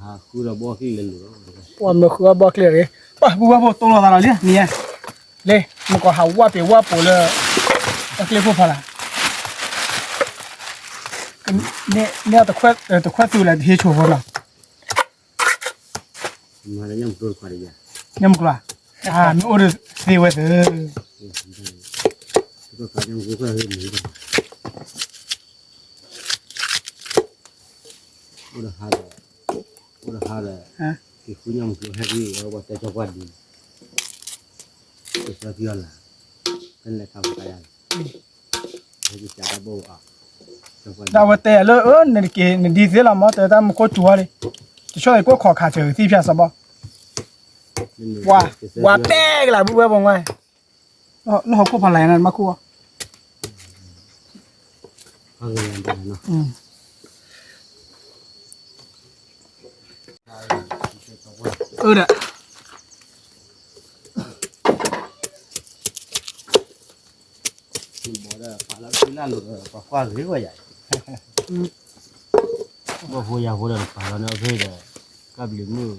ပှၤမ့ၢ်ဃုအီၣ်ဘီချ့တဂ့ၤ, ပှၤဘူဝဲဖိတိလိာ်သးလီၤလံ နံၤဧါ, လၢ မ့ၢ်ကီးဟးဝၣ်ပ့ၤဝၣ်ပိာ်လၢ အကျ့ဖိဖီလာ်, န့ၣ်တခွဲသူလၢတဟ့ၣ်ဆိဖိလီၤ, ညၣ်မုၢ်ကျိၤ, မ့ၢ်အိၣ်ဒီးသ့ဝဲသ့ အိၣ်ဒီးဟါဒီး က့ၤဃုညၣ်မုၢ်ကျိၤဟဲက့ၤ ဝဲတဲကၠီပှၢ်ဒ် က့ၤသၢဖံအီၤလၢ် ဖဲလဲၤခးပှၤယၤလီၤ ဒ်အဝဲတဲယၤလၢ အၢ နက့ၤနဒ်သ့လီၤမ့ၢ် တဲတၢ်မူခိၣ်စူၤအီၤလံ, တဆီအံၤကိၣ်ခီၣ်ခးစၢၤသံဖၠၣ်စီၤဘီ, ဝၤ ဝၤတဲကလၢ်ဘူဝဲဖိငါ, လၢဟီၣ်ခိၣ်ဖီလာ်ယၤန့ၣ် မၤခိၣ်အီၤ အၢဒီး ဘီၣ်ဖိယၤဖိဒီးပာ်လီၤန့ၣ်အဖဲဒီး ကၢ်ပျံၤမုၣ်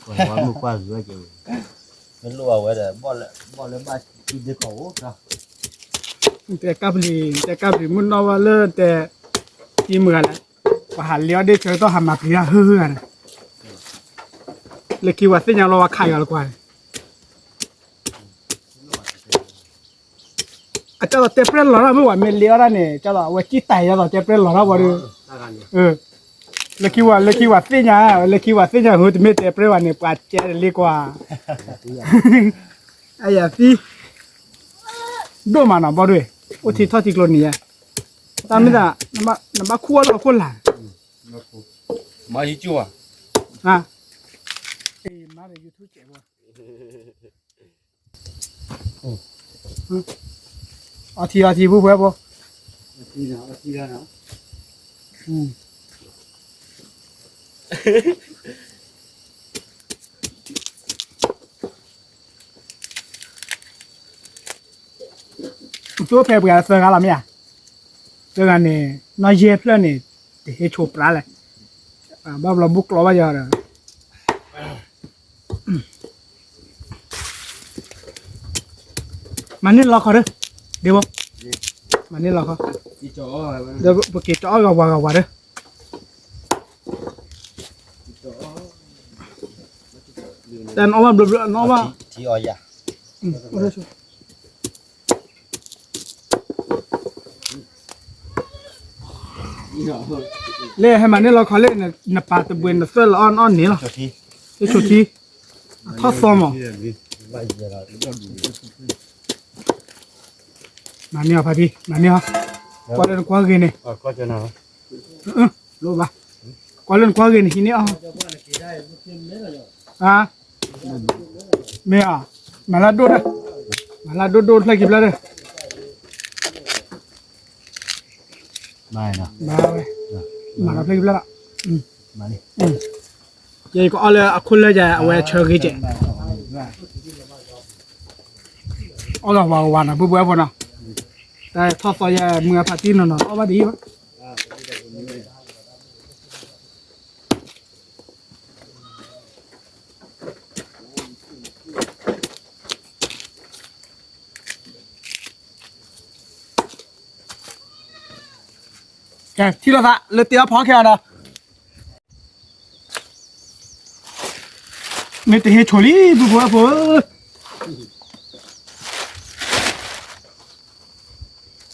ပှၤဝါမုၣ်ကွၢ်ဂ့ၤဝဲက့ၤ မ့ၢ်လိၣ်အဝဲဒီး ဘီၣ်လၢဘၣ်တံၤဒ့ကီၢ်အိၣ် တဲကၢ်ပျံၤ တဲကၢ်ပျံၤမုၣ်နီၣ်ဝဲလၢတဲ တံၤမုၢ်ဂၤလဲၣ်, ပှၤဟးလ့အီၣ်ဒ့ၣ်ဆၢကတီၢ်ဟးမၤပျံၤတၢ်ဟုဟုဂၤန့ၣ်, လၢခံဝဲသ့ၣ်ညါလီၤဝဲခးယွၤလၢကွၢ်န့ၣ် အကၢ်သိးတဲပြဲလီၤတၢ်မ့ၢ်ဝဲမ့ၢ်လ့အီၣ်ဒၣ်န့ၣ် ကၢ်သိးအဝဲကံၣ်တၢ်ယၤသိးတဲပြဲလီၤတၢ်ဝဲဒီး, လၢခံဝဲ လၢခံဝဲသ့ၣ်ညါ လၢခံဝဲသ့ၣ်ညါဟိတမ့ၢ်တဲပြဲဝဲန့ၣ် ပှၤကဲတလ့ကွၢ်, အယၤသံ ဒိၣ်မးနီၤဘီဒွဲၣ်, အိၣ်ထံထီၣ်ထံကျိနံၤယါ, တၢ်မ့ၢ်သး နဘၣ်ခူၣ်အီၣ်လၢအခိၣ်လာ်, မၤယကၠူၣ်, မၤဒီး YouTube ကဲးဖိ အီထံအီထံဖိဖိဖိ, တိဖဲပှၤသၢဂၤလီၤမ့ၢ်ဧါ, သၢဂၤန့ၣ် နီၢ်ယဲၢ်ဖျၢၣ်န့ၣ် တဟ့ၣ်ဆိပြးလဲၣ်, ဘၣ်ဘျီဘူကျိးဘၣ်ယၤဒီး မၤန့ၢ်လီခီဒၢ, ဒ့ဖိ, မၤန့ၢ်လီခီ, ဒီးပက့ၤကၠီအီၣ်ဂၤဝၤဂၤဝၤဒၢ, တၢ်နအီၣ်ဘၣ်ဘျီဘျီ နအီၣ်ဘၣ်, လၢဟဲမၤန့ၢ်လီခီလၢ နပာ်တဘှံး နသွဲၣ်လၢအီၣ်နအီၣ်န့ၣ်လီၤ, လၢဆိထံ, အထီၣ်သီမး, မၤန့ၢ်အီၤဖါတံၢ် မၤန့ၢ်အီၤ, ကွၢ်လၢနကွၢ်ဂ့ၤန့ၣ်, လိၣ်ဘၣ်, ကွၢ်လၢနကွၢ်ဂ့ၤန့ၣ် ဟံးန့ၢ်အီၤ, မ့ၢ်ဧါ, မၤလၢဒိၣ်ဒီး, မၤလၢဒိၣ်ဒိၣ်ဖျၢၣ်ခံဖျၢၣ်ဒီး ဘၣ်ဝဲ, မၤလီၤဖျၢၣ်ခံဖျၢၣ်လီၤ, ယဲယကအီၣ်လၢအခိၣ်လၢယၤ အဝဲဆၢဂ့ၤကဲး, အီၣ်လီၤဝၤဝၤနီၤ ပုၢ်ပုၢ်ဝဲၢ်ဖိနီၤ, တၢ်ထီၣ်သီယဲမုၢ်အဖါတံၢ်နီၤနီၤ အီၣ်ဘၣ်ဒ်အံၤဘၣ် ကဲ ထံၣ်လိာ်သး လၢတ့အီၣ်ဖီခဲအံၤဒီး မ့ၢ်တဟ့ၣ်ဆိလံ ပုၢ်ဖိဝဲၢ်ဖိဧၢ,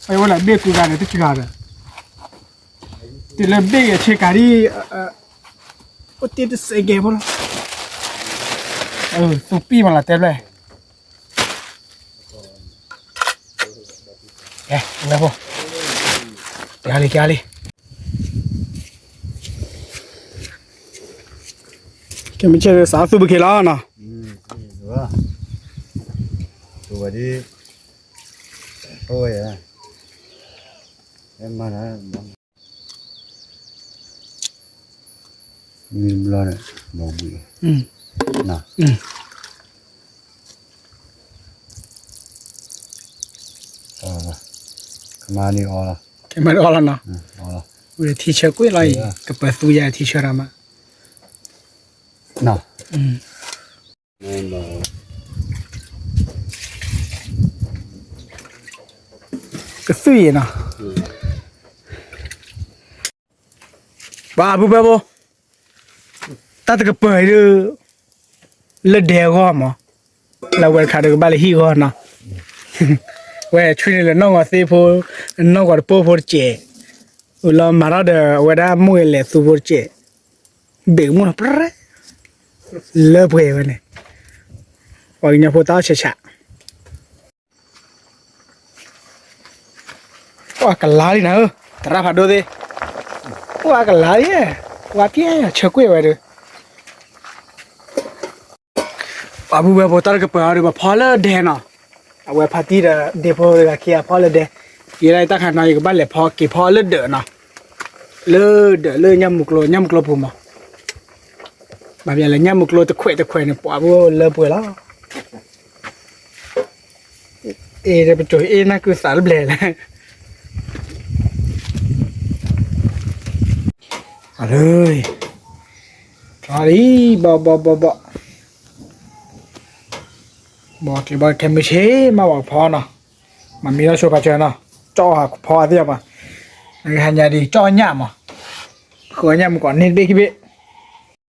အဝဲလၢဘ့ၣ်ကူဂၤန့ၣ် တစှၤဒီး တုၤလၢဘ့ၣ်အဆ့ကၤဒ် အိၣ်တ့ၢ်တစဲးကဲဖိလီၤ, သူပံၢ်မးလီၤတဲဘျဲၣ် ကဲ ဝဲၢ်ဖိ, ကလံ ကလံ, ကဲမ့ၢ်ဆဲးစးသူပက့ၤလီၤနီၤ, ဝဲဒ်, ဝဲ, မၤနၤ မ့ၢ်ဘျီန့ၣ် ဘီဘှံး, ကမၤန့ၢ်အီၤလီၤ, ကမၤန့ၢ်အီၤလီၤနီၤ, ဝဲထံဆၢကွံာ်လီၤအံၤ ကပၢၤသူယၤထံဆၢတၢ်မး, ကသွံၣ်အံၤနီၤ, ပှၤပုၢ်ဝဲၢ်ဖိ, တၢ်တကပၤအံၤဒုး လၢဒဲအဂီၢ်မး, လၢဝဲတခါဒီးကဘၣ်လၢဟံၣ်ဂီၢ်နီၤ, ဝဲဆွံန့ၣ်လၢနီၢ်ဂီၤသ့ဖိ, နီၢ်ဂီၤတပိၢ်ဖိတစဲး, လီၤမၤထီၣ်ဒီးအဝဲဒၣ်မိၢ်ဂ့ၤလဲၤသူဖိတစဲး, ဘ့ၣ်ကမူၣ်နီၤပြဲ, လၢပှဲၤဝဲန့ၣ်, ပှၤကညီဖိတၢ်အီၣ်ဆးဆး ပှၤကလါလံနၤဧၢ, သရၣ်ဖးဒိၣ်သ့ၣ်, ပှၤကလါလံ, ပှၤပျဲယၤဆၢကွံာ်ဝဲဒီး, ပှၤပုၢ်ဝဲၢ်ဖိတၢ်တကပၤအံၤဒီး ပှၤဖီလၢဒဲနီၤ, အဝဲဖါတံၢ်ဒီးဒ့ဖိတဂၤခံဂၤဖီလၢဒဲ, ယဲဒၣ်ယတၢ်ခါနီၤ ယကဘၣ်လဲၤဖီက့ၤဖီလၢဒၢးနီၤ, လၢဒၢးလၢညၣ်မုၢ်ကျိ ညၣ်မုၢ်ကျိပူၤမး, ဘၣ်မနုၤလဲၣ် ညၣ်မုၢ်ကျိတခွဲးတခွဲးန့ၣ် ပှၤဖိလၢပှဲၤလီၤ. အ့ၣ် ပစိၤအ့ၣ်နၢ်ကုသးတဘျဲၣ်လဲၣ်. အရၢ, လီၤလံ, ဘီဘီဘီဘီ, ဘီက့ၤဘီခဲမုၢ်ဆ့ၣ်မး ပှၤကဖီနီၤ, မၤမံလီၤဆိပာ်စၢၤနီၤ, ကၠီၣ်ဟးဖီသ့ၣ်အီၤပှၤ, နကဟးညါဒံး ကၠီၣ်ညၣ်မး, ဃုညၣ်မုၢ်ကီးန့ၢ်တဘ့ၣ်ခံဘ့ၣ်,